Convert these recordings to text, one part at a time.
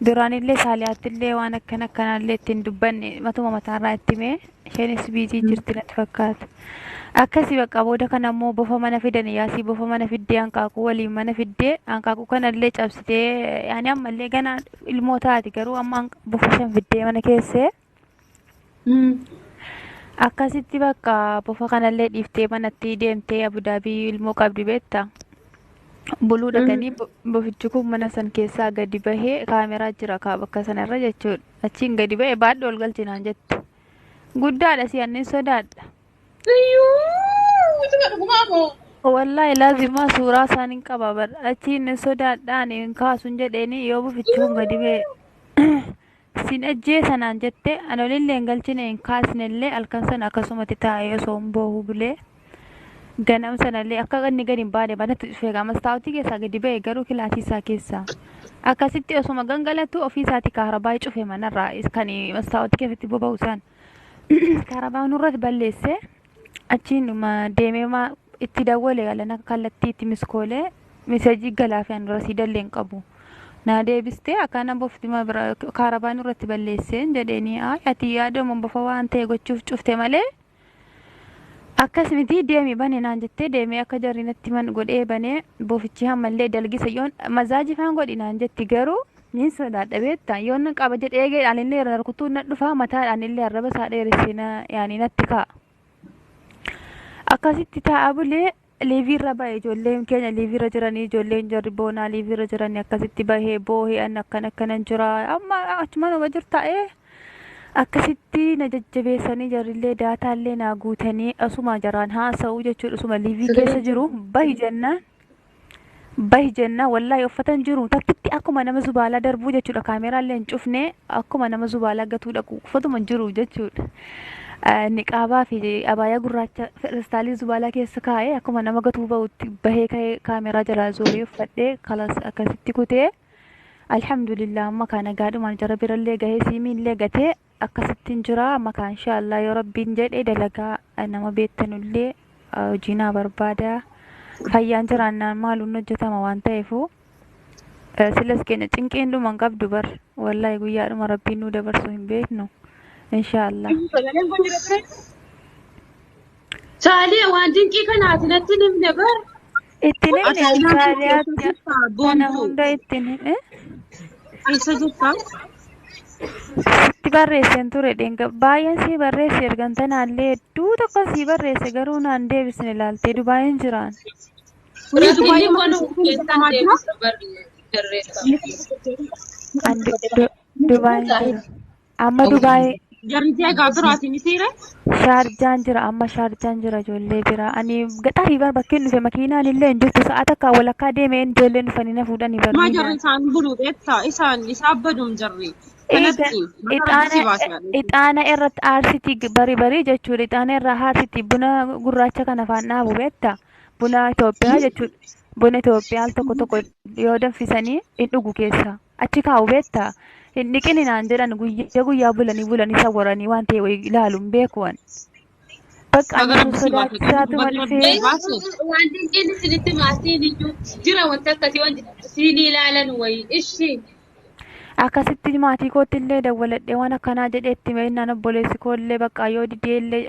Duraanillee Saaliyaattillee waan akkana akkanaallee ittiin dubbanne matuma mataarraa itti himee isheenis biizii jirti natti fakkaata. Akkasi bakka booda kana immoo bofa mana fidani yaasii bofa mana fiddee hanqaaquu waliin mana fiddee hanqaaquu kanallee cabsitee yaani ammallee gana ilmoo taati garuu amma bofa shan fiddee mana keessee. Akkasitti bakka bofa kanallee dhiiftee manatti deemtee Abudaabii ilmoo qabdi beektaa? Buluu dhaqanii bofichi kun mana san keessaa gadi bahee kaameraa jira kaa bakka sanarra jechuudha. Achiin gadi bahee baadhu ol galchi naan jette. Guddaadha si annin sodaadha. Iyyuu ituma dhugumaa moo? Wallaahi laazimaa suuraa isaan hin qaba bar achiin sodaadha ani hin kaasun jedheeni yoo bofichi kun gadi bahee sin ajjeesa naan jette ani olillee hin galchine hin kaasnellee halkan sana akkasumatti taa'ee osoo hin boohu bulee ganam sanallee akka inni gadi hin baane manatti dhufee gaa mastaawwatii keessaa gadi ba'e garuu kilaasii isaa keessaa akkasitti osuma gangalatu ofii isaati kaarabaa cufe manarraa kan mastaawwatii keessatti boba'u san kaarabaa nurratti balleesse achiin deemee itti dawwale alana kallattii itti miskoolee miseejii galaa fi an rasiidallee hin qabu. Naa deebistee akkana bofti bira kaarabaa nurratti balleesseen jedheenii ati yaaduma bofa waan ta'e gochuuf cufte malee akkas miti deemi bane naan jettee deemee akka jarri natti man godhee banee bofichi hammallee dalgisa yoon mazaajii faan godhi naan jetti garuu niin sodaadha beektaa yoon qaba jedhee eegeedhaan illee irra rukutuun na dhufa mataadhaan illee arraba isaa dheeressee na yaani natti kaa'a. Akkasitti taa'aa bulee liiviirra bahe ijoolleen keenya liiviirra jiranii ijoolleen jarri boonaa liiviirra jiranii akkasitti bahee boohee an akkan akkanan jira amma achuma nama jirta ee akkasitti na jajjabeessanii jarrillee daataallee naa guutanii asuma jaraan haasa'uu jechuudha osuma liivii keessa jiru bahi jennaan bahi jennaan wallaahi uffatan jiru takkitti akkuma nama zubaalaa darbuu jechuudha kaameraallee hin cufne akkuma nama zubaalaa gatuu dhaqu uffatuma hin jiru jechuudha. Niqaabaa fi abaayaa gurraacha festaalii zubaalaa keessa kaa'ee akkuma nama gatuu bahutti bahee ka'ee kaameraa jalaa zooree uffadhee kalas akkasitti kutee alhamdulillah amma kana nagaadhumaan jara birallee gahee siimiillee gatee akkasittiin jira amma kaa inshaallah yoo rabbiin jedhe dalagaa nama beektanullee hojii naa barbaada fayyaan jiraannaan maaluun hojjetama waan ta'eefu silas keenya cinqiin dhuma hin qabdu bar wallaahi guyyaadhuma rabbiin nu dabarsu hin beeknu inshaallah. Sagaleen kun jira ture. Saalee waan dinqii kanaati natti hin himne bar. Ittiin himne Asaayilaan keessa saaliyaatti jirta kana boontuu. hunda ittiin hime Eessa jirta? Sitti barreesseen ture dhenga baay'een sii barreesse ergan tanaallee hedduu tokko sii barreesse garuu naan deebisne ilaaltee Dubaayin jiraan. Kuni Rakkinni Dubaayii kun mana keessatti keessan hojjetamaa jira. deebisa barreeffama. An Dubaayin jira. Amma Dubaay Jarri egaa biraati mitiire. Shaarjaan jira amma shaarjaan jira ijoollee bira. Ani gaxarii bar bakkeen dhufe makiinaan illee hin jirtu sa'a takka walakkaa deemee ijoolleen dhufanii na fuudhanii bar Maa jarri miilaan. isaan bulu beektaa isaan isaan badum jarri. Kanatti mata rabbi si Ixaana baase yaadatu. ixaana irratti aarsiti bari barii jechuudha. Ixaana irraa aarsiti buna gurraacha kana afaan dhaabu beektaa? Buna Itoophiyaa jechuudha. Buna Itoophiyaa al tokko tokko yoo danfisanii hin dhugu keessaa. Achi kaa'u beektaa? Hin dhiqini naan jedhan guyyaa guyyaa bulanii bulanii sawwaranii waan ta'e wayii ilaalu hin beeku ani. Bakka Baga ani rabbi si baase sodaachisaatuma baga rabbi dhufee si baase. Waan dinqiin isinitti maatiin iyyuu jira wanta akkasii wanti siin ilaalan wayii ishii. Akkasitti maatii kootti illee dawwaladhee waan akkanaa jedhee itti himee obboleessi koo illee bakka yoo didee illee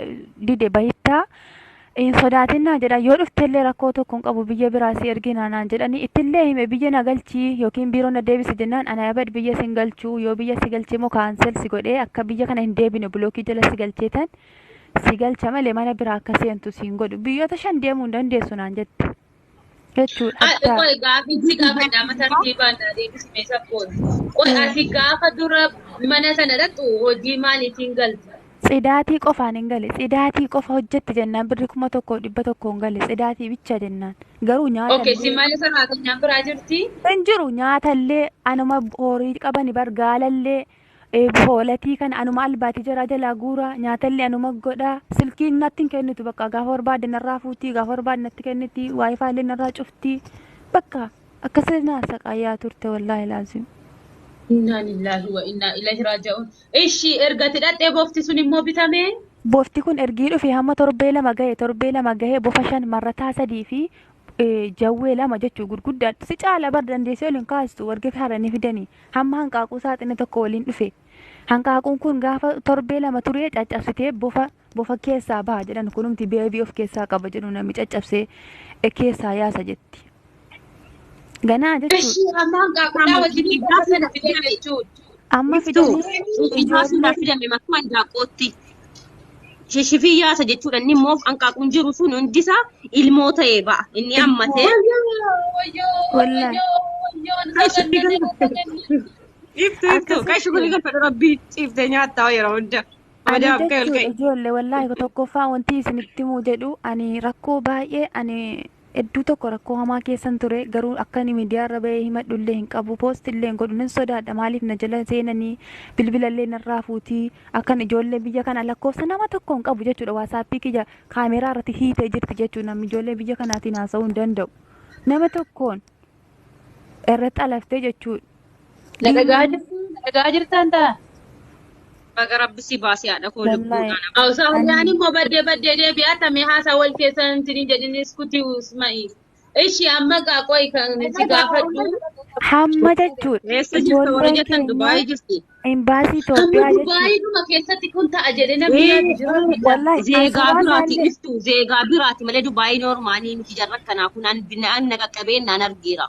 dide bahittaa hin sodaatinaa jedha yoo dhufte illee rakkoo tokko hin qabu biyya biraa si erginaa naan jedhanii ittillee hime biyya na galchii yookiin biiroo na deebisi jennaan ana abad biyya sin galchuu yoo biyya si galchee immoo kaansel si godhee akka biyya kana hin deebine bilookii jala si galchee tan si galcha malee mana biraa akka seentu siin godhu biyyoota shan deemuu hin dandeessu naan jette jechuudha addaa. Qoy gaafichi gaafadha amma tartiibaan naa deebisime sabboon. Qoy ati gaafa dura mana sana dhaqxu hojii maaliitiin galte? Tsidaatii qofaan hin gale. Tsidaatii qofa hojjette jennaan birri 1100 hin gale. Tsidaatii bicha jennaan. Garuu nyaata Okay, si illee malee saraakenyaan biraa jirti? hin jiru. Nyaata illee anuma horii qabani bar gaalallee hoolatii kana anuma albaatii jaraa jalaa guuraa nyaata illee anuma godhaa. Silkiin natti hin kennitu bakka gaafa barbaadde narraa fuutii gaafa barbaadde natti kenniti waayifaa illee narraa cuftii bakka akkasii naa saqaayaa turte wallaahi laazim. Inna lillahi wa inna ilaihi raji'un. Ishi erga ati dhaqxee bofti sun immoo bitamee? Bofti kun ergii dhufe hamma torbee 2 gahe torbee 2 gahe bofa 5 marrataa 3 fi Jawwee lama jechuu gurguddaa si caala bar dandeessee ol hin kaastu warga kaaranii fidanii hamma hanqaaquu saaxina tokko waliin dhufe. Hanqaaquun kun gaafa torbee 2 turee caccabsitee bofa bofa keessaa baha jedhan kunumti beebii of keessaa qaba jedhu namni caccabsee keessaa yaasa jetti. Ganaa jechuudha. Ishii amma hanqaaquudhaa wajjin bofa sana fidan jechuudha. Amma Iftuu fidanii isaa sun ijoollee fidame makuma handaaqqootti. Shishifii yaasa jechuudha. Inni immoo hanqaaquun jiru sun hundisaa ilmoo ta'ee ba'a. Inni hammatee. Wayyoo wayyoo Wallaahi. wayyoo wayyoo Shishifii saganne galfadhu. saganne. Iftuu iftuu kan shukulii Akkasitti. galfadhu rabbii ciiftee nyaattaa yeroo hunda. Ani Madaaf ka'e ol jechuudha ka'e. ijoollee wallaahi tokkoffaa wanti isinitti himuu jedhu ani rakkoo baay'ee ani hedduu tokko rakkoo hamaa keessan ture garuu akka ani miidiyaa irra bahee himadhu illee hin qabu poost illee hin godhu nan sodaadha maaliif na jala seenanii bilbila illee narraa fuutii akkan ijoollee biyya kana lakkoofsa nama tokko hin qabu jechuudha waasaappii kiyya kaameeraa irratti hiitee jirti jechuudha namni ijoollee biyya kanaatiin haasa'uu hin danda'u nama tokkoon irratti alaftee jechuudha. Na dhagaa jirtu, na dhagaa jirtan ta'a. Baga rabbi si baasee haadha koo Wallaahi. lubbuudhaan. Awusaaliyaan immoo baddee baddee deebi'aa tamee haasaa wal keessan intini jedhinis kutii usma'i. Ishi amma qaaqoy kan si gaafadhu. Hamma jechuudha Eessa jirta warra ijoolleen jettan keenya Dubaayii jirti. imbaasii Amma Itoophiyaa jechuudha. Dubaayiidhuma keessatti kun ta'a jedhee namni yaadu jira. Wallaahi an Zeegaa suuraa biraati isaallee iftu zeegaa biraati malee Dubaayii noormaanii miti jarra akkanaa kun an an na qaqqabeen naan argeera.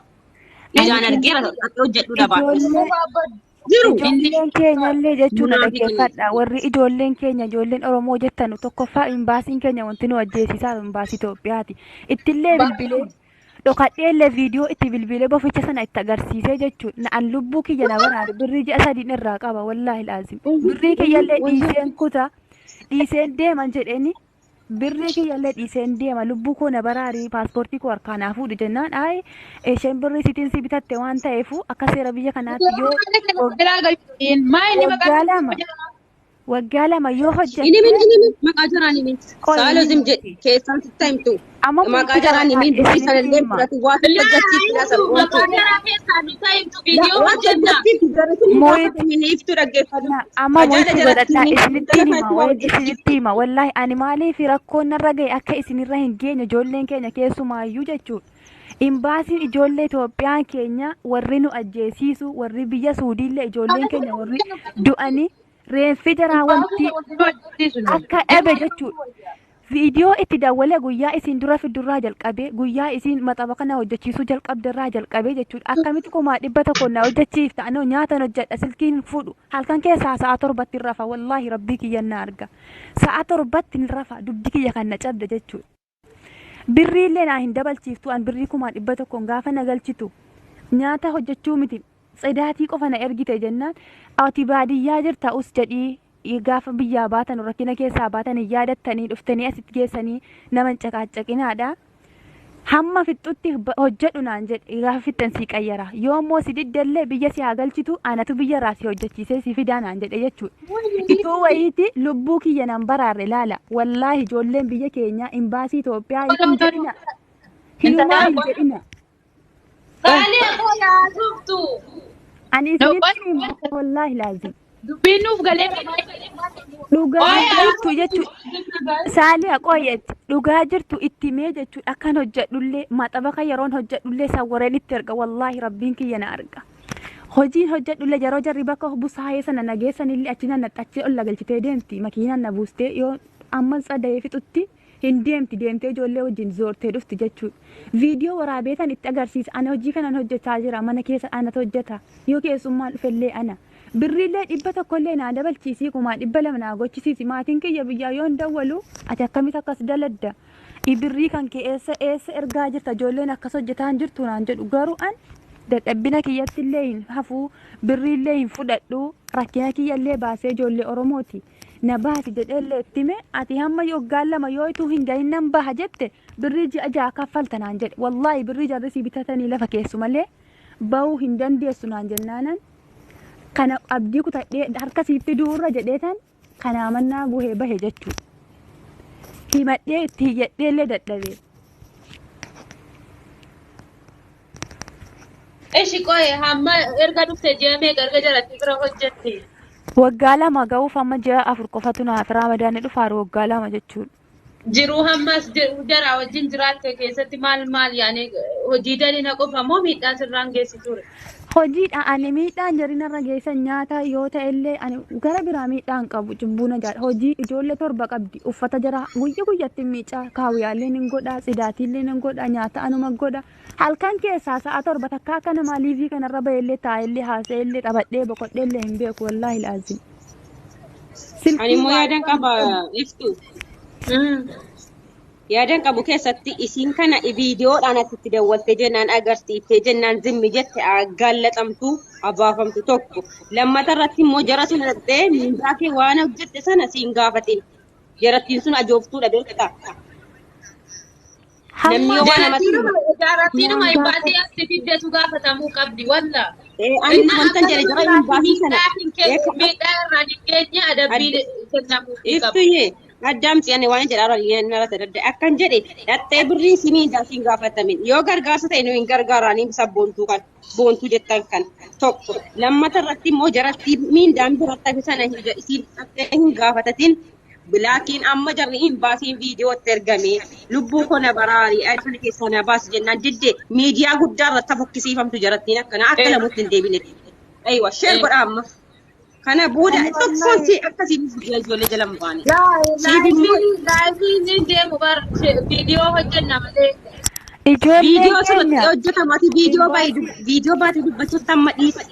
ani Ijaan argeera akka hojjedhu dhabaadhus. ijoollee Jiru inni ijoolleen keenya illee jechuudha munaafiqni. dhaggeeffadha warri ijoolleen keenya ijoolleen Oromoo jettanu tokkoffaa imbaasiin keenya wanti nu ajjeesisaa imbaasii Itoophiyaati. Ittillee bilbilee dhokadhee illee viidiyoo itti bilbilee boficha sana itti agarsiisee jechuudha. Na an lubbuu kiyya na baraare birrii ji'a sadiin irraa qaba wallaahi laazim. Birrii kiyya illee dhiiseen kuta dhiiseen deeman jedheeni birrii kiyya illee dhiiseen deema lubbuu koo na baraari paaspoortii koo harkaa naa fuudhi jennaan ayi isheen birrii sitiin si bitatte waan ta'eefu akka seera biyya kanaatti yoo waggaa lama waggaa lama yoo Inni min hojjette inni min maqaa jaraan himin. qoy Saaloo inni zim jedhi keessaan sitti himtu. amma Maqaa murtii jaraan qabadhaa himin dubbii isinitti sanallee hima fudhatu waa hojjechiif Laa sabboontu. maqaa jaraa keessaa nu ta'imtu viidiyoo Waan hojjenna. hojjechiif jarri sun Mooyit gaafatamini iftuu dhaggeeffatu. na amma Ajaa'ila mo'itti jaratti godhadhaa himin isinitti intala hima kanatti waa wayit hojjechiif. isinitti hima wallaahi ani maaliif rakkoon narra ga'e akka isinirra hin geenye ijoolleen keenya keessumaayyuu jechuudha. Imbaasiin ijoollee Itoophiyaan keenya warri nu ajjeesiisu warri biyya Suudiillee ijoolleen keenya warri du'anii reenfi jaraa wanti akka dhabe jechuudha. Viidiyoo itti dawwalee guyyaa isin dura fidurraa jalqabee guyyaa isin maxaba kana hojjechiisuu jalqabderraa jalqabee jechuudha. Akkamitti 100,000 na hojjechiifta anoo nyaatan hojjedha silkiin fuudhu halkan keessaa sa'a 7tti hin rafa wallaahi rabbii kiyyan na arga. Sa'a 7tti hin rafa dugdi kiyya kan na cabde jechuudha. Birrii illee naa hin dabalchiiftu an birrii 100,000 gaafa na galchitu nyaata hojjechuu miti tsidaatii qofa na ergite jennaan ati baadiyyaa jirta us jedhii gaafa biyyaa baatan rakkina keessaa baatan hin yaadattanii dhuftanii asitti geessanii nama hin caqaacaqinaadha. Hamma fixxutti hojjedhu naan jedhe gaafa fixxan sii qayyara yoo immoo si diddellee biyya si haa galchitu anatu biyya irraa si hojjechiisee si fidaa naan jedhe jechuudha. Ituu wayiiti lubbuu kiyya nan baraarre laala wallaahi ijoolleen biyya keenyaa imbaasii Itoophiyaa hin jedhina hiyyumaa hin jedhina. Saalee koo yaa tuftu. Ani isinitti hima wallaahi laazim. Dubbiin nuuf galee Dhugaa jirtu jechuudha. Saaliya qoyyetti dhugaa jirtu itti himee jechuudha akkan hojjedhullee maxabaka yeroon hojjedhullee sawwareen itti erga wallaahi rabbiin kiyya na arga. Hojiin hojjedhullee yeroo jarri bakka busaayee sana nageessanillee achi nan achi ol galchitee deemti makiinaan na buustee yoo amma tsada'ee fixutti hin deemti deemtee ijoollee wajjin zoortee dhufti jechuudha. Viidiyoo waraabeetan itti agarsiisa ana hojii kanan hojjechaa jira mana keessa anatu hojjeta yoo keessummaan dhufellee ana. Birriillee 100 illee naa dabalchiisii 200,000 naa gochisiisi maatiin kiyya biyyaa yoo hin dawwalu ati akkamitti akkas daladda birrii kan kee eessa eessa ergaa jirta ijoolleen akkas hojjetaa hin jirtu naan jedhu garuu an dadhabbina kiyyatti illee hin hafuu birriillee hin fudhadhu rakkina kiyya illee baasee ijoollee Oromooti na baasi jedhee illee itti hime ati hamma waggaan 2 yoo ituu hin gahin nan baha jette birrii ji'a 6 kaffalta naan jedhe wallaahi birrii jarri si bitatanii lafa keessu malee bahuu hin dandeessu naan jennaanan kana abdii kutadhee harka siitti duurra jedheetan kanaa mannaa buhee bahe jechuudha. Himadhee itti hiyyadhee illee dadhabee. Ishi qoye hamma erga dhufte ji'a meeqa erga jaratti bira hojjette? Waggaa 2 ga'uuf amma ji'a 4 qofatu naaf ramadaanni dhufaaru waggaa 2 jechuudha. Jiruu hammas jaraa wajjin jiraatte keessatti maal maal yaani hojii dalina qofa moo miidhaa sirraan geessi ture? Hojiidha ani miidhaan jarinarra geessan nyaata yoo ta'ellee ani gara biraa miidhaa hin qabu cubbuu na jaadha. Hojii ijoollee 7 qabdi uffata jaraa guyya guyyatti miicaa kaawiyaallee nin godha tsidaatiillee nin godha nyaata anuma godha. Halkan keessaa sa'a 7 takka akka namaa liivii kanarra bahellee taa'ellee haasa'ellee taphadhee boqodheellee hin beeku wallaahi laazim. Ani Silkii immoo yaadan baay'ee qaba iftu. Yaadan qabu keessatti isiin kana viidiyoodhaan asitti dawwalte jennaan agarsiiftee jennaan zimmi jette gaallaxamtu abaafamtu tokko. Lammata irratti immoo jara sana dhaqxee mindaa kee waan hojjette sana siin gaafatin. Jarattiin sun ajooftuudha beektaa. Namni Hamma yoo waan namatti Jarattiinuma naan imbaasii gaafate. asitti fiddetu gaafatamuu qabdi walla. Anis Inna wantan akka jedhe jara nama imbaasii sana miidhaa hin kennu miidhaa irraan hin geenye adabbii kennamuufii qaba. Iftuyyee addaamsi ani waan jedhaa jiru narratti adda akkan jedhe dhattee birrii si miidhaa siin gaafatamin yoo gargaarsa ta'e nu hin gargaaraniin sabboontuu kan boontuu jettan kan tokko lammata irratti immoo jaratti miindaan biratti hafe sana isiin dhattee hin gaafatatin bilaakiin amma jarri hin baasiin viidiyootti ergame lubbuu koo na baraari kana keessaa na baasi jennaan didde miidiyaa guddaa irratti fokkisiifamtu jarattiin akkana akka lamutti hin deebine. Aywa sheer godha amma. Kana booda Ani tokkoon wallaahi si akkasiin ijoollee jala hin baane. Siif immoo Laayifiin hin deemu bar viidiyoo hojjenna malee. Ijoolleen viidiyoo sirriitti keenya hojjetama ati viidiyoo baay'ee imbaasii viidiyoo baatee dubbachuutti amma dhiisi.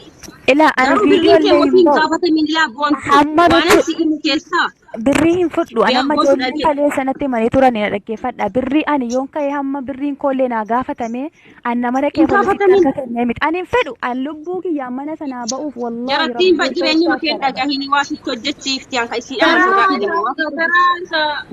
ilaa ani Garuu birrii viidiyoo kee illee hin mootiin ba'u. gaafatamin ilaa boontu Hamma waan nuti asi inni keessaa birrii hin fudhu. Ani yaa amma boontu ijoolleen dhagee. kalee sanatti himanii turan na dhaggeeffadha. Birrii ani yoon ka'e hamma birriin koollee naa gaafatame an nama dhaqee Hin poolisitti gaafatamin. harka kennee miti. Ani hin fedhu. An lubbuu kiyyaan mana sanaa ba'uuf wallaahi Jarattiin rabbii jireenyuma Itoophiyaa kee kadhadha. dhagahini waa sitti hojjechiifti anka isiidhaan Karaa sodaadhe waa. karaa isaa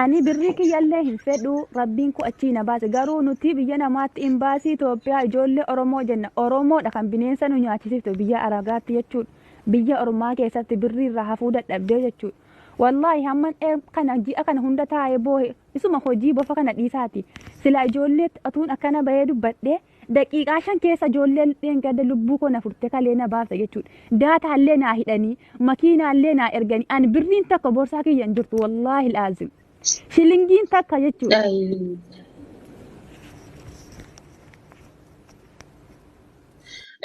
Ani birrii kiyyallee hin fedhu rabbiin koo achii na baase garuu nuti biyya namaatti imbaasii Itoophiyaa ijoollee Oromoo jenna Oromoodha kan bineensa nu nyaachisiftu biyya Aragaatti jechuudha biyya ormaa keessatti birrii irraa hafuu dadhabdee jechuudha wallaahi hamman kana ji'a kana hunda taa'ee boohe isuma hojii bofa kana dhiisaati silaa ijoollee atuun akkana bahee dubbadhee daqiiqaa 5 keessa ijoolleen dheengadda lubbuu koo na furte kalee na baafte jechuudha. Daataallee naa hidhanii, makiinaallee naa erganii, ani birriin takka borsaa kiyya hin jirtu wallaahi laazim. Shilingiin takka jechuudha.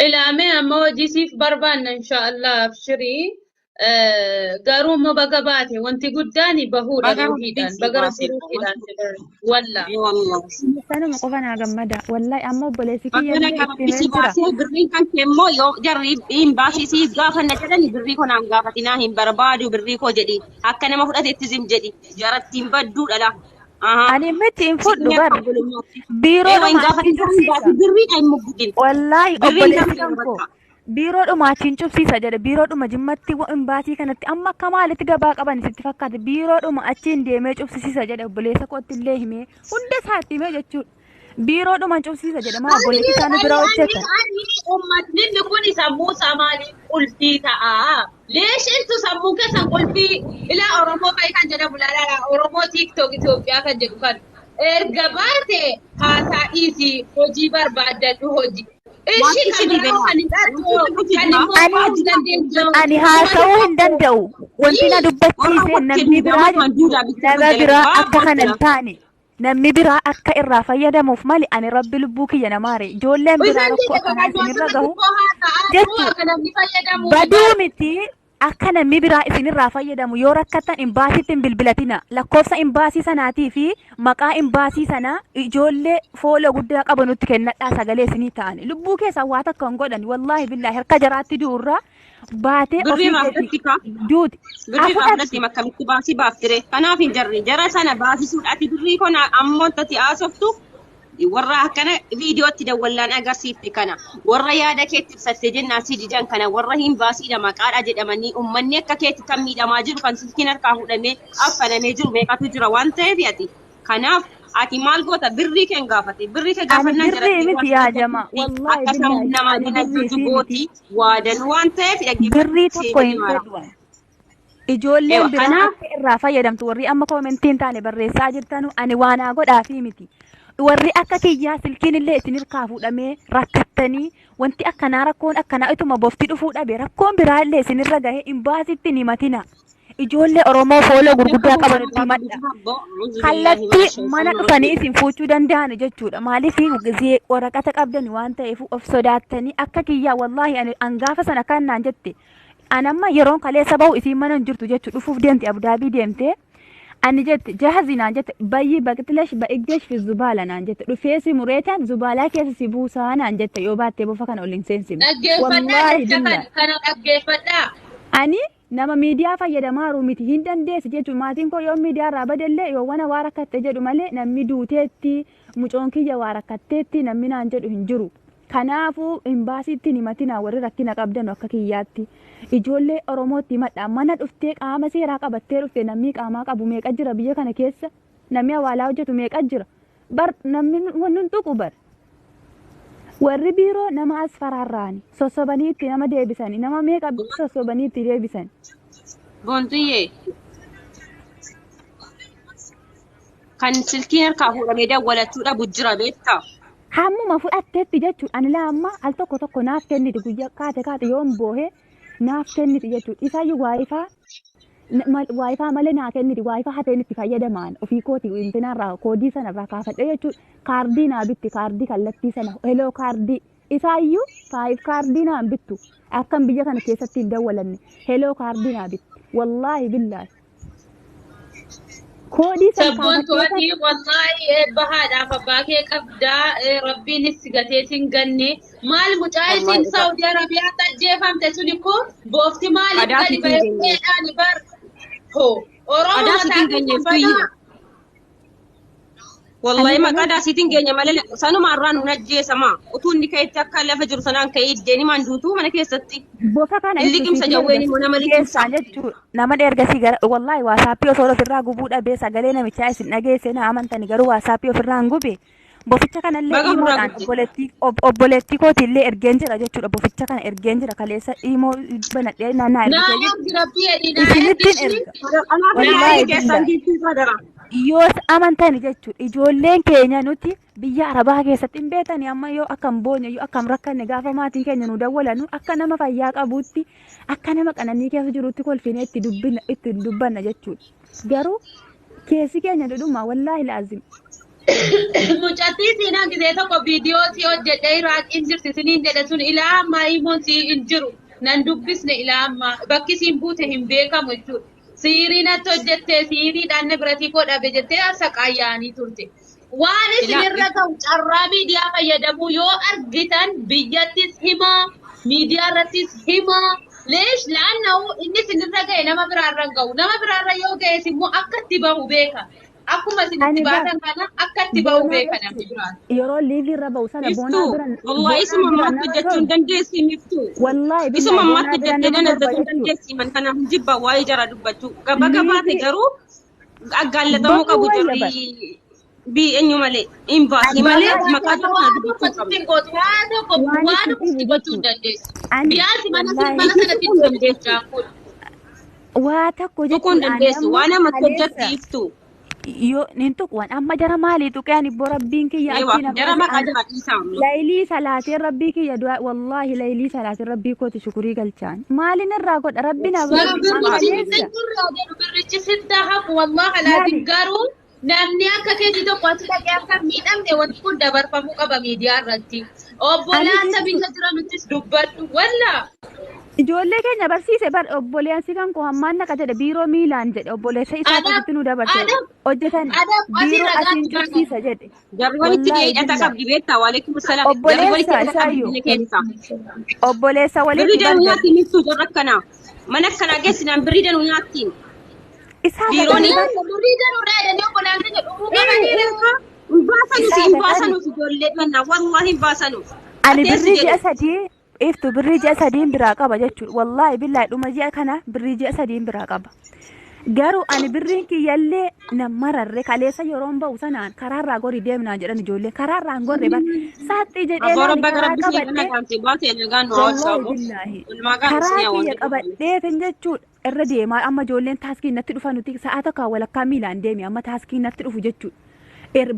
Ilaamee amma hojii siif barbaanna inshaallah abshirii. Garuu immoo baga baate wanti guddaan bahuudha Baga rabbiin ruuhiidhaan si baga baasee rabbi ruuhiidhaan si baase walla. Wallahi. Sanuma qofa naa gammada. Wallahi amma obboleessi kiyya Baga illee nagaa itti rabbi si himeen jira. baasee birriin kan kee immoo yoo jarri hin baasii siif gaafanna jedhani birrii koo naan gaafatinaa hin barbaadu birrii koo jedhi akka nama fudhatetti zim jedhi jarattiin badduu dhala. Ahaa. Ani miti hin fudhu Sitti bar. akka obbolummaatti. Eewa hin Biiroodhuma gaafatin achiin hin cubsiisa. baasii birriidha hin muggutin. Wallaahi Birriin obboleessi kan kan koo bakka. biiroodhuma achiin cubsiisa jedhe biiroodhuma jimmatti imbaasii kanatti amma akka maalitti gabaa qaban sitti fakkaate biiroodhuma achiin deemee cubsisiisa jedhe obboleessa kootti illee himee hunda isaatti himee jechuudha. Biiroodhuma cubsiisa jedhe maa obboleessi isaanii Ani bira ani hojjeta. ani uummatni kun sammuu isaa maaliif qulfii ta'a? Leesh intu sammuu keessan qulfii ilaa Oromoo fa'i kan jedhamu laala Oromoo TikTok Itoophiyaa kan jedhu kan erga baate haasaa dhiisii hojii barbaaddadhu hojii. Ishii Wanti kan si biraa dhibe kan hin dhattu wanti kan jira. immoo Ani baasuu dandeenyu ani haasa'uu hin danda'u. Wanti na Warra dubbachiise wajjin namni biraa nama kan duudaa jechuudha. bitti Nama jala biraa ba'a akka kana hin jira. taane. Namni biraa akka irraa fayyadamuuf malee ani rabbi lubbuu kiyya na maare. Ijoolleen biraa Isaan rakkoo jedhe akkanaa bakka isinirra asirratti gahu immoo haasa'aa jiru jechuudha. akka namni fayyadamuuf Baduu bara. miti akka namni biraa isinirraa fayyadamu yoo rakkattan imbaasiitti hin bilbilatina. Lakkoofsa imbaasii sanaatii fi maqaa imbaasii sanaa ijoollee foola guddaa qabu nutti kennadhaa sagalee isinii ta'ani. Lubbuu keessan waa takka hin godhan. Wallaahi billaahi harka jaraatti du'urraa baatee Birrii ofii irraa keetii fudhatti kaa. duuti. Birrii Haa irraa fudhattu. fudhatti akkamitti baasii baaftire. Kanaaf hin jarri jara sana baasisuudha. Ati birrii kana ammoo tati haasoftu warra akkana viidiyootti dawwallaan agarsiifte kana warra yaada keetti ibsatte jennaan si didan kana warra hin baasiidha maqaadha jedhamanii uummanni akka keetti kan miidhamaa jiru kan silkiin harkaa fuudhamee affanamee jiru meeqatu jira waan ta'eef ati kanaaf ati maal goota birrii kee hin gaafate birrii kee Ani gaafannaan birrii jaratti miti yaa jamaa. Wallaahi akka sammuu billaahi namaa ani jala birrii jirtu sii miti. gooti waadan waan ta'eef Birrii dhaggeeffachuu tokko hin maara. fedhu ani. Ijoolleen Ewa biraa kanaaf akka irraa fayyadamtu warri amma koomentii hin taane barreessaa jirtanu ani waa naa godhaafii miti. Warri akka kiyyaa silkiin illee isin hirkaa fuudhamee rakkattanii wanti akkanaa rakkoon akkanaa ituma bofti dhufuu dhabe rakkoon biraa illee isinirra gahee imbaasitti hin himatina. Ijoollee Oromoo fooloo gurguddaa qaban itti himadha. Kallattii mana dhufanii isin fuuchuu danda'an jechuudha. Maaliif gisee waraqata qabdan waan ta'eef of sodaattanii akka kiyyaa wallaahi ani an gaafa sana kan naan jette an amma yeroon kaleessa bahu isiin mana hin jirtu jechuudha. Dhufuuf deemte Abudaabii deemte. Ani jette jahazi naan jette bayyi baqtilesh ba'igdesh fi zubaala naan jette dhufee si mureetaan zubaalaa keessa si buusaa naan jette yoo baattee bofa kana ol hin seensifne. Dhaggeeffadhaa Wallaahi jecha billaa. kana dhaggeeffadhaa. Ani nama miidiyaa fayyadamaa jiru miti hin dandeessi jechuun maatiin koo yoo miidiyaa irraa badellee yoo wana waa rakkatte jedhu malee namni duuteetti mucoon kiyya waa rakkatteetti namni naan jedhu hin jiru. Kanaafuu imbaasiitti hin himatinaa warri rakkina qabdan akka kiyyaatti. Ijoollee Oromootti himadhaa mana dhuftee qaama seeraa qabattee dhufte namni qaamaa qabu meeqa jira biyya kana keessa namni hawaalaa hojjetu meeqa jira bar namni nun tuqu bar. Warri biiroo nama as faraarraani sossobanii itti nama deebisani nama meeqa sossobanii itti deebisan. Boontuyyee kan silkiin harkaa fuudhamee dawwalachuu dhabu jira beektaa? Hammuma fudhatteetti jechuudha. Ani laa amma al tokko tokko naaf kenniti guyyaa kaate kaate yoon boohe naaf kenniti jechuudha. Isaayyuu waayifaa waayifaa malee naa kenniti waayifaa hateen itti fayyadamaan ofii kooti intinarraa koodii sanarraa kaafadhe jechuudha. Kaardii naa bitti kaardii kallattii sana heloo kaardii isaayyuu faayiif kaardii naan bittu akkan biyya kana keessatti hin dawwalanne heloo kaardii naa bitti wallaahi billaahi. Koodii sana Sabboontu kaafattee ati wallaahi eebba haadhaaf abbaa kee qabdaa rabbiinis si gatee sin ganne maal mucaa Wallaahi isin dhugaa. Saawudi Arabiyaatti ajjeefamte suni kun boofti maaliif Adaa gadi sitti ba'ee hin geenye. uleedhaan bar hoo Oromoo Adaa mataa sitti hin keenya geenye biyyi. banaa. Wallahi Ani maqaa nama daasiitiin keenya malee sanuma irraa nun ajjeesama. Utuu inni ka'etti akka lafa jiru sanaan ka'ee iddeen himaan duutuu mana keessatti. Bofa kana Hin ibsu liqimsa siitiin jawween erga immoo nama liqimsa. keessaa jechuudha. Nama ergasii gara wallaahi waasaappii osoo ofirraa gubuu dhabee sagalee namichaa isin dhageesse na amantani garuu waasaappii ofirraa hin gube. Boficha kanallee Baga ofirraa iimoodhaan gubde. obboleettii obboleettii kootiillee ergeen jira jechuudha. Boficha kana ergeen jira kaleessa iimoo banadhee naannaa Naa ergitee ergi jechuudha. rabbii jedhi naa ergi Isinittiin ishii. erga. Anaaf Wallaahi ilaalii keessaan billaahi. giiftii irraa dara. Yoos amantani jechuudha. Ijoolleen keenya nuti biyya Arabaa keessatti hin beekani amma yoo akkam boonye yoo akkam rakkanne gaafa maatiin keenya nu dawwalanu akka nama fayyaa qabuutti akka nama qananii keessa jirutti kolfinee itti dubbina itti dubbanna jechuudha. Garuu keessi keenya dhudhuma wallaahi laazim. Mucattii siinaa gisee tokko viidiyoo si hojjedhee Iraaqiin jirti siniin jedhe sun ilaa ammaa imoon si hin jiru nan dubbisne ilaa ammaa bakki siin buute hin beekamu jechuudha. Siirii natti hojjette siiriidhaan na biratii koo dhabe jettee saqaayyaanii turte. Waan Ilaa isinirra ga'u carraa miidiyaa fayyadamuu yoo argitan biyyattis himaa miidiyaa irrattis himaa. Leesh laanna'u inni isinirra ga'e nama biraarra hin ga'u. Nama biraarra yoo ga'es immoo akka itti bahu beeka. Akkuma isin itti Ani bar baatan kana akka itti bahu boonaa beeka namni jechuudha. biraan. Yeroo liivii irra ba'u sana boonaa Iftuu bira wallahi boonaa isuma bira ammaatti nama hojjechuu hin torba. dandeessi miftuu. Wallaahi Isuma billaahi ammaatti boonaa bira hojjettee nama dana torba hojjechuu hin jechuudha. dandeessi man kanaaf hin jibba waa'ee jara dubbachuu. Gaba gabaate Liivii garuu aggaalatamuu bahuu qabu wayya bar. jarri bii eenyu malee hin baasii malee Wallaahi maqaa jara Waa kana tokko dubbachuu hin sitti qabnu. hin gootu, waa tokko waan waa itti tokko sitti dhibu gochuu hin jechuudha. dandeessu. Ani Biyyaasi mana wallaahi mana Tuquu sanatti hin hin dandeessu. mucaan kun. waa tokko Tuquu hin jechuudha. Ani dandeessu. amma Waan namatti hojjetti kaleessa iftu. yoo nin tuqwan amma jara maalii tuqee ani boo rabbiin kiyya Eewa achii na jara baase maqaa an jara dhiisaa amma. laylii salaateen rabbii kiyya du'a wallaahi laylii salaateen rabbii kooti shukurii galchaan maalin irraa godha rabbi na Garuu baase an birrichi kaleessa sin irraa jedhu birrichi sitti hafu wallaahi laatiin laali garuu namni akka keetii tokko achi dhaqee akka hin miidhamne wanti kun dabarfamuu qaba miidiyaa irratti. ani Obbolaan jechuudha biyya jiranuttis dubbadhu wallaa. ijoollee keenya barsiise bar obboleessi kan koo hammaan naqa jedhe biiroo miilaan jedhe obboleessa isaa Adab akkasitti nu dabarse adab hojjetan adab asii biiroo asiin ragaatti barbaada. cufsiisa jedhe Jarri walitti wallaahi hidhata billaahi qabdi beektaa waalaikum salaam. Jarri walitti obboleessa hidhata qabdi isaayyuu biyya keessa. obboleessa Birrii walitti danuu bar nyaatti miftuu jarra akkanaa. Mana akkanaa geessinaan birrii danuu nyaattiin. isaa Biiroon dhaqanii bar Birrii danuudha jedhanii obbolaan keenya dhumuu qabanii. hin baasanuuf isaa hin dhaqanii baasanuuf ijoollee mannaa wallaahi hin baasanuuf. ani Ateessi birrii ji'a jedhu. sadii iftu birrii ji'a sadiin biraa qaba jechuudha wallaahi billaahi dhuma ji'a kana birrii ji'a sadiin biraa qaba garuu ani birriin kiyyallee na mararre kaleessa yeroon ba'u sanaan karaarraa gori deemnaan jedhan ijoolleen karaarraa hin gorre bar saaxii jedhee Abbaa laali rabba karaa gara bisii kana qabadhee gaamte baate nagaan nu wallaahi hawwaasaabu. billaahi Walumaa gaan karaa isin kiyya hawwan jedhu. qabadheetin jechuudha irra deemaa amma ijoolleen taaskii natti dhufa nuti sa'a tokko walakkaa miilaan deemi amma taaskii natti dhufu jechuudha.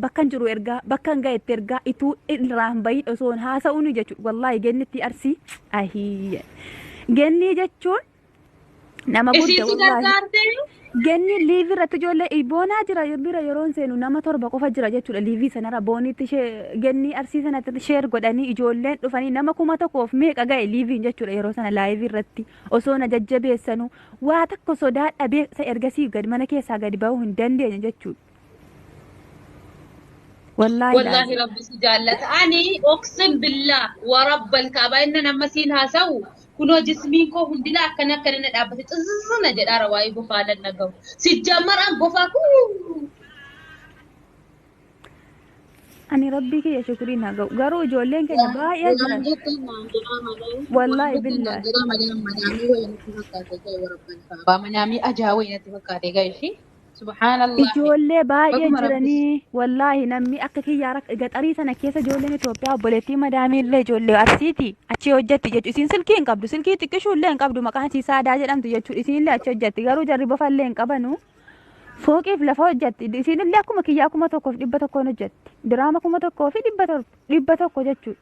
Bakka hin jiru ergaa bakka hin ga'etti ergaa ituu irraa hin bahin osoo hin haasa'uun jechuudha wallaahi gennitti arsii ahii genni jechuun Nama gudda Isiin si wallaahi. gargaarte. Ganni liivii irratti ijoollee boonaa jira bira yeroon seenu nama 7 qofa jira jechuudha liivii sanarra boonitti ishee ganni arsii sanatti sheer godhanii ijoolleen dhufanii nama 1000 meeqa ga'e liiviin jechuudha yeroo sana laayivii irratti osoo na jajjabeessanu waa tokko sodaa dhabee isa ergasii gad mana keessaa gadi ba'uu hin dandeenye jechuudha. Wallaahi Wallaahi laazim. rabbi si jaallata. Ani oqsin billaa wa rabbal kaabaa inni nama siin haasa'u kunoo jismiin koo hundinaa akkana akkana na dhaabbate xizzina jedhaara waa'ee bofaa nan dhagahu. Sijjammaraan bofaa kuu. Ani rabbii kiyya shukuriin haa ga'u garuu ijoolleen keenya baay'ee Waan jiran. jettan naan jedhaa malee waan Wallaahi jettan naan billaahi. jedhaa malee manaamii wayii natti fakkaate ga'e warabban kaabaa manaamii ajaa wayii natti fakkaate ga'e ishii subhaanallahi Ijoollee baay'ee baguma rabbi jiranii wallaahi namni akka kiyyaa gaxarii sana keessa ijoolleen Itoophiyaa obboleettii madaamiillee ijoollee Arsiiti achi hojjetti jechuudha. Isiin silkii hin qabdu silkii xiqqishuullee hin qabdu maqaan isii Saadaa jedhamtu jechuudha. Isiinillee achi hojjetti garuu jarri bofallee hin qabanu. Fooqiif lafa hojjetti isiinillee akkuma kiyyaa 1100 hojjetti. Diraama 1700 100 jechuudha.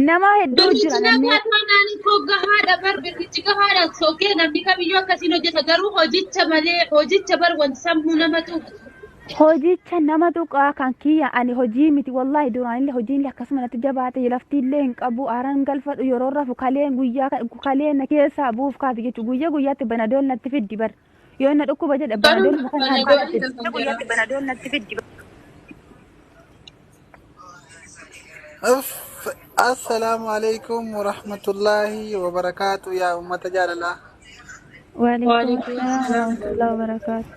Nama hedduu jira Birrichi namni nagaa taanaan koo gahaadha bar birrichi gahaadha sokee namni kamiyyuu akkasiin hojjeta garuu hojicha malee hojicha bar wanti sammuu nama tuqu. Hojicha nama tuqaa kan kiyya ani hojii miti wallaahi duraanillee hojiinillee akkasuma natti jabaate laftiillee hin qabu aaraan galfadhu yeroo rafu kaleen guyyaa kaleen na keessaa buuf kaati jechuudha guyyaa guyyaatti banadool natti fiddi bar yoo na dhukkuba jedhe Garuu banadool kana harkaa banadoolii natti fiddi. lafa jira. Uff, Assalaamu alaikum warahmatullaahi wabarakaatu yaa ummata jaalalaa. Waalaikum Waalaikum assalaam salaam. warahmatullahi wabarakaatu.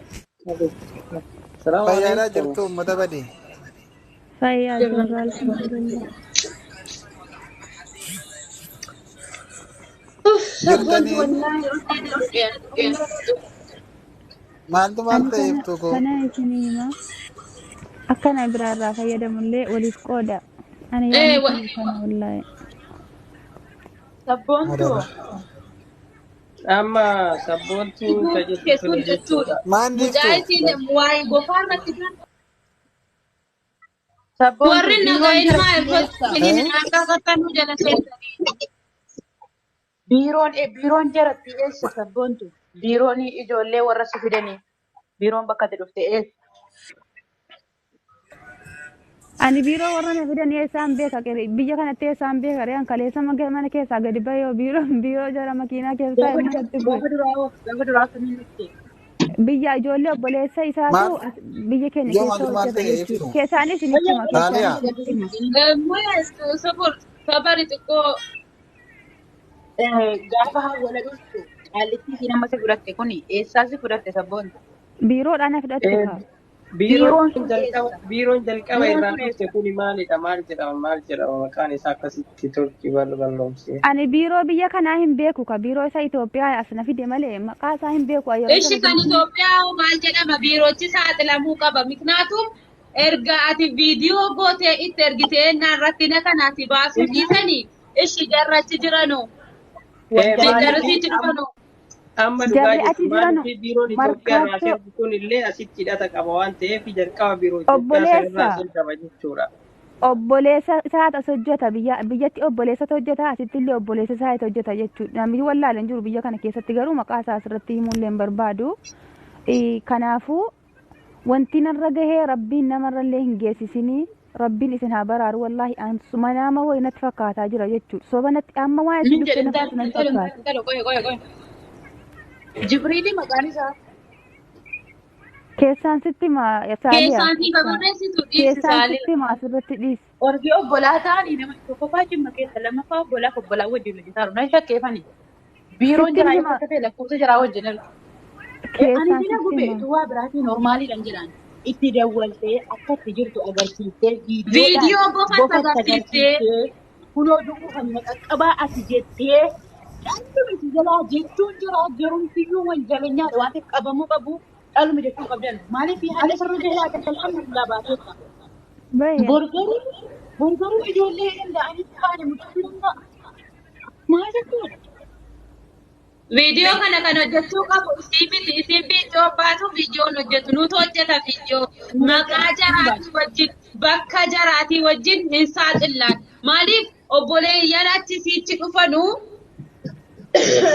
Salaamu Fayyaadhaa alaikum. jirtu ummata badii. Fayyaa jirra alhamdulillah. Sabboontu Jirtanii wallaahi dhugeen dhugeen. maaltu maal Ani ta'e kana iftuu koo? kana isinii hima akkana biraarraa fayyadamullee waliif qooda. Ani Ee yaadni kiyya kana wallaahi. Sabboontu Adaba. Amma sabboontuu ka Sabboontu jettu keessuun tuni jechuudha. jechuudha. Maan Mucaa jirtu? isiin waa'ee gofaa irratti sabboontu warri nagaa biiroon ilmaa jaratti irratti eessa? isiniin Eh? akka kakkanuu jala seentanii. Biiroon biiroon jaratti eessa sabboontu? Biiroon ijoollee warra si fidanii biiroon bakka itti dhufte eessa? Ani biiroo warra na fidan eessaan beeka biyya kanatti eessaan beeka re'an kaleessa mana keessaa gadi bahee biiroo biiroo jara makiinaa keessaa Gaafa immoo dura natti bu'e. gaafa duraa hoo gaafa duraa akkamiin dhufte? Biyya ijoollee obboleessa Maal isaatu as biyya keenya yoo keessa maaltu maal hojjeta ta'e jechuudha. iftu? Keessaanis isinitti hima Saaliyaa. keessaanis isinitti hima. Muyaa sabor sabari xiqqoo Gaafa hawwala dhuftu qaallitti isheen amma si fudhatte kuni eessaa si fudhatte sabboontu? Biiroodhaan na fudhatte Eh, kaa. Biiroon Biiroon sun jalqaba eessa? biiroon jalqaba Biiroon irraa sun dhufte eessa? kuni maalidha? Maal jedhama? Maal jedhama? Maqaan isaa akkasitti turkii balballoomsee. Ani biiroo biyya kanaa hin beeku ka biiroo isa Itoophiyaa as na fide malee maqaa isaa hin beeku yeroo Ishi sana kan galchine. Itoophiyaa hoo maal jedhama biiroochi saaxilamuu qaba. Miknaatum erga ati viidiyoo gootee itti ergitee naan rakkina kanaati baasuu dhiisanii ishi jarrachi jiranu Eh, Wanjala maaliif jarrisiichi dhufanu. amma dhugaa Jarri jirtu achi jiranu maaliif biiroon Itoophiyaa irraa markaattoo ergu kun illee asitti hidhata qaba waan ta'eef jalqaba biiroo Itoophiyaa sanirraa obboleessa as ergama jechuudha. obboleessa isaatu as hojjeta biyya biyyatti obboleessatu hojjeta asitti illee obboleessa isaatu hojjeta jechuudha. Namni wallaalee hin jiru biyya kana keessatti garuu maqaa isaa asirratti himuullee hin barbaadu. Kanaafuu wanti narra gahee rabbiin namarrallee hin geessisinii rabbiin isin haa baraaru wallaahi an manaama wayi natti fakkaataa jira jechuudha. Soba natti amma waan isin Min dhufte jedhe na intala fudhatu natti intala fakkaata. intala qoye qoye qoye. Jibriili maqaan isaa Keessaan sitti maa Saaliyaa Keessaan siif barreessitu dhiisi keessaan Saaliyaa. sitti maa asirratti dhiisi. Orgi obbolaa ta'anii nama tokkoffaa jimma keessa lammaffaa obbolaa fi obbolaa wajjin hojjetaa jiru. Nan shakkeeffani. Biiroon Sitti jaraa hima eessa akka ta'e lakkoofsa jaraa wajjin ergu. Ani keessaan bina sitti gube hima. utuu waa biraatiin normaaliidhaan jedhaan itti dawwaltee akka itti jirtu agarsiiftee viidiyoodhaan Viidiyoo bofatti bofatti agarsiiftee agarsiiftee kunoo du'uu kan qaqqabaa ati jettee dhalli si jalaa jechuun jira garumsiyyuu wanjalanyaadha waan ta'eef qabamuu qabu dhaluma jechuu qabdan maaliif haala sirri jalaa kan alhamdulillah baateetta. Baay'ee. Borgaruu borgaruu ijoollee danda'anitti haala mudachuu danda'a. Maal jechuudha? Viidiyoo kana kan hojjechuu qabu isii miti isiin viidiyoo baatu viidiyoon hojjetu nutu hojjeta viidiyoo maqaa jaraatii wajjin bakka jaraatii wajjin hin saaxillaan maaliif obboleeyyan achi siichi dhufanuu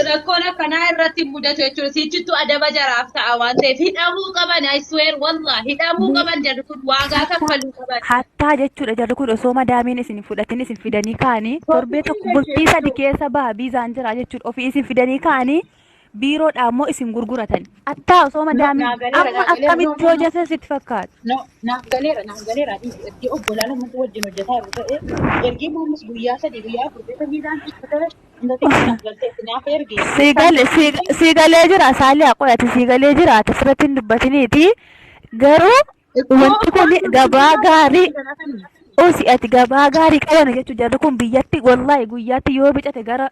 Rakkoon akkanaa irratti mudatu jechuudha. Sichittuu adaba jaraaf ta'a waan ta'eef hidhamuu qaban, I swear wallah, hidhamuu qaban jarri kun, waagaa kaffaluu qaban. Hattaa jechuudha jarri kun. Osoo madaamiin isin fudhatin isin fidanii kaanii torbee tokko bultii 3 keessa baha biizaan jira jechuudha. Ofii isin fidanii kaanii biiroodhaa immoo isin gurguratan. Hattaa osoo madaamiin Naa galeera, amma naa galeera. akkamitti hojjetan sitti fakkaata? No, naaf galeera, naaf galeera. Ergi obbolaa lamatu wajjin hojjetaa jiru ta'e, ergi ammas guyyaa 3 guyyaa 4 keessa viizaan ta'e, intalli naaf galteetti naaf ergi. Siigalee jira saalee qoyati, siigalee jira, ati asirratti hin dubbatiniiti. Garuu wanti kun gabaa gaarii osi ati gabaa gaarii qaban jechuun jarri kun biyyatti wallaahi guyyaatti yoo bicate gara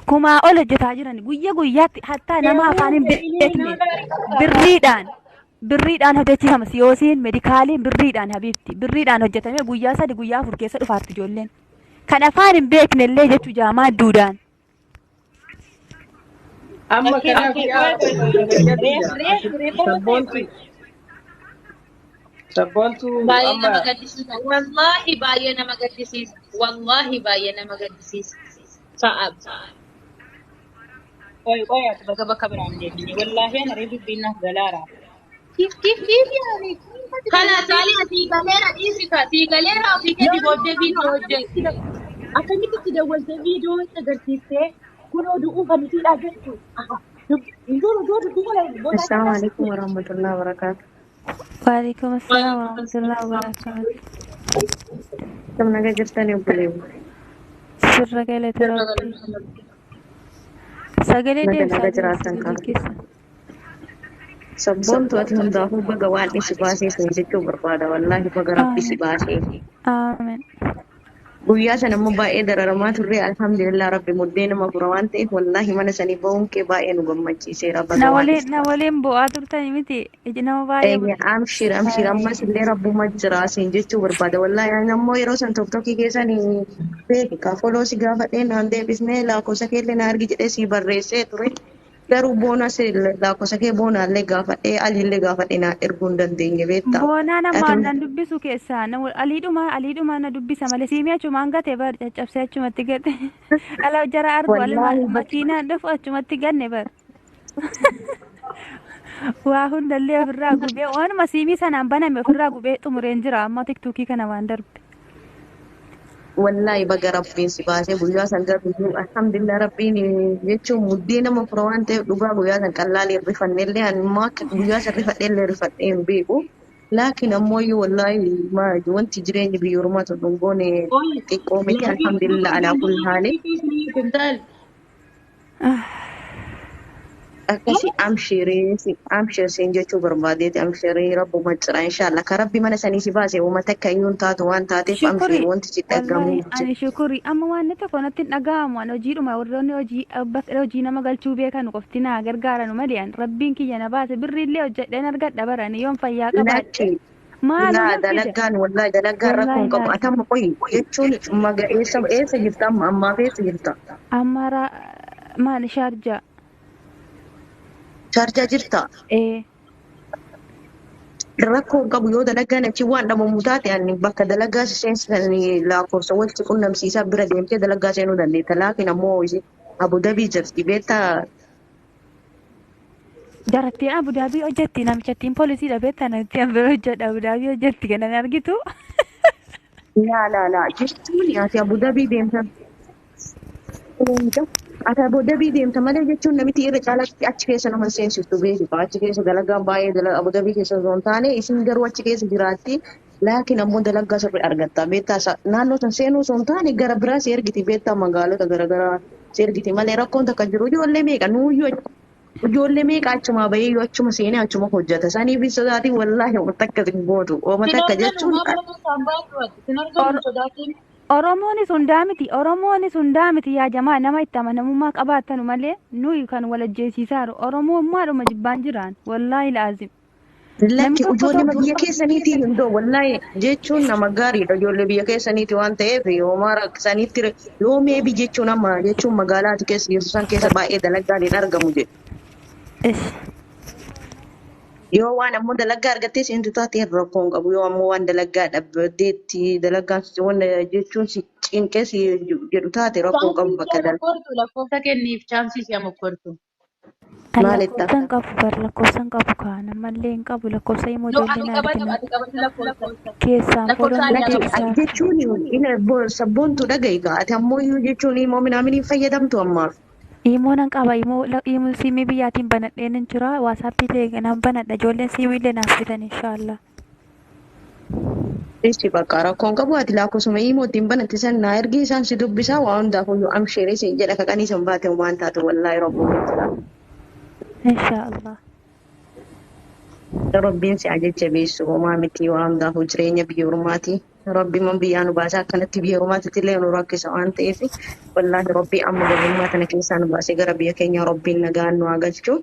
kumaa ol hojjetaa jiran guyya guyyaatti. Hattaa nama afaan hin beekne birriidhaan hojjechiifama. Siyoosiin medikaaliin birriidhaan, habiibti, birriidhaan hojjetamee guyyaa 3 guyyaa 4 keessa dhufaatti ijoolleen kan afaan hin beekne illee jechuu jaamaa duudaan. Amma kanaaf yaa sabboontu sabboontu Baay'ee amma nama gaddisiisa. Wallaahi baay'ee nama gaddisiisa. Wallaahi baay'ee nama gaddisiisa. Sa'a. Qoy qoy, ati bakka bakka biraan deemine. Wallaahi ana reefu dubbiin naaf galaara. Kiif kiif kiif yaani. Kana saali asii galeera, dhiisi ka sii galeera, ofii keetii booddee viidiyoo hojjetu. Akkamitti itti dawwaltee viidiyoo itti agarsiistee kunoo du'uu kan isiidhaa jettu. Jiru jiru dubbii kana booda. Assalamu alaikum warahmatullahi wabarakatuh. Waalaikum assalam warahmatullahi wabarakatuh. Akkam nagaa jirtanii obboleewwan? Sirra galata rabbi. Sagalee Naga deemsaa naga jira jiraatan sagalee kan. keessa. Sabboontu ati hundaafuu baga waan si baasee sun jechuu barbaada. Wallaahi baga rabbi si Aamen. baasee. Aamen. Guyyaa sana immoo baay'ee dararamaa turre. Alhamdulillah, rabbi muddee nama fura waan ta'eef wallaahi mana sanii bahuun kee baay'ee nu gammachiiseera. Baga Na waan waliin si na baasee. waliin bu'aa turtanii miti iji nama baay'ee Eeyya, amshir amshir, ammas illee rabbuma jira siin jechuu barbaada. Wallaahi ani ammoo yeroo san tokkokkii keessan beeki ka foloo si gaafadhee naan deebisnee, lakkoofsa kee illee na argi jedhee si barreessee ture. Garuu boona si lakkoofsa kee boonaallee gaafadhee aliillee gaafadhee naa erguu hin dandeenye beektaa. Boonaa Ati namaan nan dubbisu keessaa aliidhuma aliidhuma na dubbisa malee siimii achumaan gate bar, caccabsee achumatti gate. Ala jara argu ala wallaahi bakka makiinaan dhufu achumatti ganne bar. Waa hundallee ofirraa gubee, waanuma siimii sanaan baname ofirraa gubee xumureen jira amma tiktookii kana waan darbe. Wallaahi baga rabbiin si baasee. Guyyaa san garuu alhamdulillah, rabbiin jechuun muddee nama fura waan ta'eef dhugaa guyyaa san qallaalii rifannellee ani immoo akka guyyaa san rifadheellee rifadhee hin beeku. Laakiin ammoo iyyuu wallaahi wanti jireenyi biyya ormaa tun dhungoone xiqqoo miti, alhamdulillah alaa kulli haali. Kuntaal. Akkasi amshirii amshir siin jechuu barbaadeeti, amshirii, rabbuma jira inshallah. Ka rabbi mana sanii si baase uummata akka iyyuu hin taatu waan taateef amshir, Shukuri wanti si dhagamu wallahi ani shukuri amma waan tokko natti hin dhaga'amu. Ani hojiidhuma warroonni hojii bakka hojii nama galchuu beekan qofti naa gargaaranu malee ani rabbiin kiyya na baase. Birriillee hojjedheen argadha barani yoon fayyaa qabaadhe Lakki maaluu laa nan fida. Dalagaan wallahi dalagaan rakkoon Wallahi qabu. laata. Ati amma qoyi jechuun maga eessa eessa jirta amma, ammaaf eessa jirta? Amma maal, Shaarjaa. Shaarjaa jirta? Ee. Rakkoo hin qabu, yoo dalagaan achi waan dhabamu taate ani bakka dalagaa si seensisan lakkoofsa walitti qunnamsiisaa bira deemtee dalagaa seenuu dandeetta. Laakiin ammoo ishee Abu Dhabii jirti beektaa? Jarattiin Abu Dhaabii hojjetti, namichattiin poolisiidha beektaa, namitti an bira hojjedha Abu Dhaabii hojjetti kanan argitu. Laa laa laa, jechuun ati Abu Dhabii deemta. Ati Abu Dhabii deemta malee jechuun namitti irra caalaatti achi keessa nama hin seensiftu beeku. Achi keessa dalagaan baay'ee dalagaa Abu Dhabii keessa osoo hin taane isin garuu achi keessa jiraatti. Laakiin ammoo dalagaa sirrii argatta. Beektaa, naannoo san seenuu osoo hin taane gara biraa si ergiti beektaa, magaalota garaagaraa si ergiti malee rakkoon takka jiru. Ijoollee meeqa nuuyyuu ijoollee meeqa achumaa bahee yoo achuma seenee achuma hojjeta. Saniif hin sodaatin, wallaahi uummata akka sin gootu. Uummata Sin akka arganu jechuun maal keessaan baatu ati? Sin arganu sodaatiin. Oromoonis hundaa miti, Oromoonis hundaa miti yaa jamaa, nama itti amanamummaa qabaattanu malee nuyi kan wal ajjeesiisaaru Oromummaadhuma jibbaan jiraan wallaahi laazim. Namni Lakki tokko ijoollee tokko biyya keessaniitii hundoo wallaahi jechuun nama gaariidha, ijoollee biyya keessaniiti waan ta'eef homaa rakkisaniitti yoo meebi jechuun amma jechuun magaalaa ati keessa jirtu san keessa baay'ee dalagaan hin argamu jedhu. Ish. Yoo waan ammoo dalagaa argattee seentu taate rakkoo hin qabu. Yoo ammoo waan dalagaa dhabdeetti dalagaan wanna jechuun si cinqee si jedhu taate rakkoo hin qabu Chaansii bakka ishee dalagaa. mokkortu lakkoofsa kenniif chaansii ishee mokkortu. An Maalitta? lakkoofsa hin qabu bar lakkoofsa hin qabu kaan ammallee hin qabu lakkoofsa immoo No, ijoollee ati na qabadhu, argina ati qabadhu lakkoofsa. keessaan Lakkoofsa fooloon ani na Lakki qabadhu. ati deebisaaf. jechuun ina sabboontu dhaga'i gaa ati ammoo iyyuu jechuun immoo minaaminiin fayyadamtu ammaaf. Imoo nan qaba imoo imoo siimii biyyaatiin banadheen hin jira waasaappii illee nan banadha ijoolleen siimii illee naaf bitan inshaallah. Ishi bakka rakkoon qabu ati lakkoofsuma immoo ittiin banatte san naa ergi isaan si dubbisaa waa hundaaf iyyuu amsheeree siin jedha kaqanii san baate waan taatu wallaahi rabbuun jira. Inshaallah. Rabbiin si ajajjabeessu homaa miti waa hundaafuu jireenya biyya ormaati. Rabbi man biyyaa nu baasa akkanatti biyya ormaatitti illee nu rakkisa waan ta'eef wallaahi rabbii amma gabrummaa tana keessaa nu baasee gara biyya keenyaa rabbiin nagaan nu haa galchu.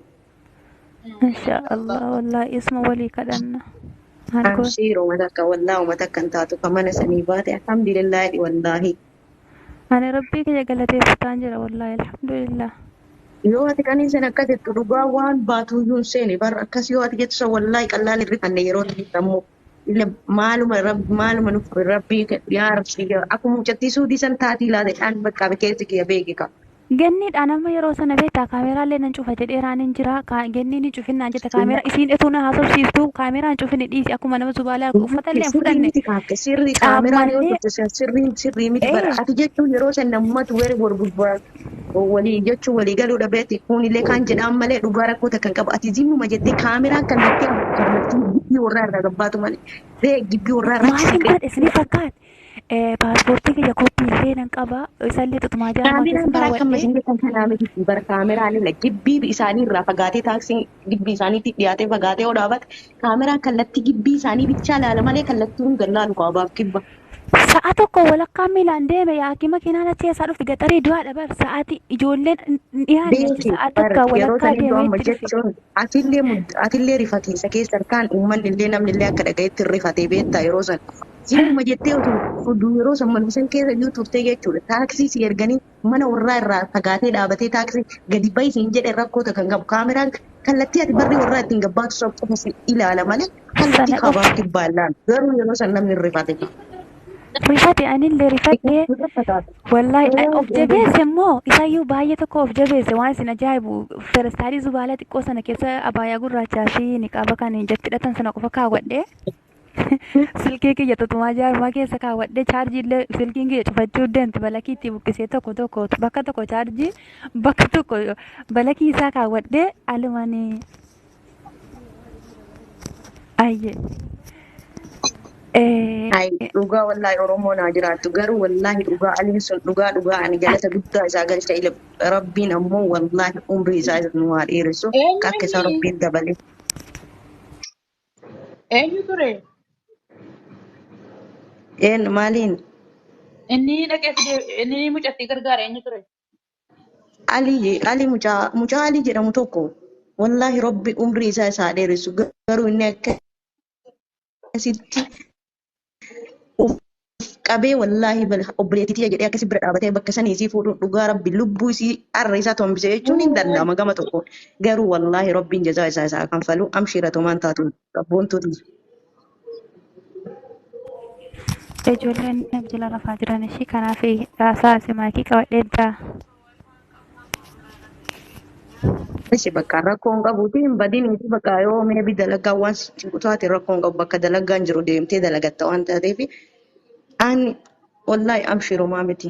Inshaallah wallahi isuma walii kadhanna. Maal goona? Abshiir uummata akka wallaahi uummata akka hin taatu kan mana sanii baate alhamdulillaahi wallaahi. Ani rabbii kiyya galateeffataan jira wallahi alhamdulillah. Yoo ati qanii sana akka jettu dhugaa waan baatu iyyuu hin seene bar akkas yoo ati jettu san wallaahi qallaan hin rifanne yeroo ta'e ammoo ila maaluma maaluma nuuf rabbii yaa rabbii akkuma mucattii suudii san taatii laata dhaan bakka keessi kiyya beeki ka. Ganniidhaan amma yeroo sana beektaa kaameraallee nan cufa jedheeraan hin jira. Ganni ni cufinnaan jette kaameraa isiin etuu na haasofsiiftu kaameraa hin cufine dhiisi akkuma nama zubaalaa uffata illee hin Sirrii fudhanne. miti kaakke sirrii kaameraan yoo Caammallee cufte san sirriin sirrii miti bara ee ati jechuun yeroo san namumatu weri wal walii jechuun walii galuu dhabeeti kunillee kaan jedhaan malee dhugaa rakkoo takka hin qabu ati zimmuma jettee kaameraan kallattii kallattii gibbii warraa irraa gabbaatu malee ree gibbii warraa irraa achi maaliin siqee godhe isinii fakkaate paaspoortii kiyya koppii illee nan qaba isallee xuxumaa jaarmaa keessa Kaameraan bara akkam kaawwadhee isin jettan kanaa miti bara kaameraan illee gibbii isaanii irraa fagaatee taaksiin gibbii isaaniitti dhiyaatee fagaatee yoo dhaabate kaameraan kallattii gibbii isaanii bichaa laala malee kallattii hin gallaalu kaabaaf kibba. Sa'a tokko walakkaa miilaan deeme yaakii makiinaan achi keessaa dhufti gaxarii du'aadha bar sa'aati ijoolleen hin dhiyaanne achi Beeki sa'a bar takka yeroo walakkaa sanii deemee amma itti dhufe. jechuun atillee atillee rifatiinsa keessa harkaan uummanni illee namni illee akka dhagayetti hin rifatee beektaa yeroo san. Zimmuma jettee utuu yeroo san manuma san keessa iyyuu turtee jechuudha. Taaksii si erganii mana warraa irraa fagaatee dhaabatee taaksii gadi bahi siin jedhe rakkoo takka hin qabu. Kaameraan kallattii ati barri warraa ittiin gabbaatu san qofa si ilaala malee kallattii Sana qofa. kaabaaf kibbaa ilaalu. Garuu yeroo san namni hin rifate. Rifate anillee rifadhee Rifataatu. wallahi of jabeesse immoo isayyuu baay'ee tokko of jabeesse waan isin ajaa'ibu ferestaalii zubaalaa xiqqoo sana keessa abaayaa gurraachaa fi niqaaba kan ijatti hidhatan sana qofa kaawwadhee silkii kiyya tutumaa jaarmaa keessa kaawwadhee chaarjii illee silkiin kiyya cufachuu deemti balakii itti buqqisee tokko tokko bakka tokko chaarjii bakka tokko balakii isaa kaawwadhee alumanii ayye. Ay, dhugaa wallaahi Oromoon haa jiraattu. Garuu wallaahi dhugaa aliin sun dhugaa dhugaa ani galata guddaa isaa galcha ila rabbiin ammoo wallaahi umrii isaa nu haa dheeressu. Eenyu Akka isaa inni? rabbiin dabale. Eenyu ture? Een maaliin? Inni dhaqee fidee inni mucattii gargaara eenyu ture? Ali Ali mucaa mucaa Ali jedhamu tokko wallaahi rabbi umrii isaa isaa haa dheeressu. Garuu inni akkasitti of qabee wallaahi obboleettii tiyya jedhee akkasi bira dhaabatee bakka sanii isii fuudhuun dhugaa rabbi lubbuu isii har'a isaa tombise jechuun hin danda'ama gama tokkoon. Garuu wallaahi rabbiin jazaa isaa isaa kanfalu amshiira tumaan taatu abboontuuti. Ijoolleen jala rafaa jiran ishii kanaaf haasaa simaakii qabadheen ta'a. Ishi bakka rakkoon qabuuti hin badin bakka yoo meebi dalagaa waan cinqu taate rakkoon qabu bakka dalagaan jiru deemtee dalagatta waan taateef ani wallaahi amshiirumaa miti.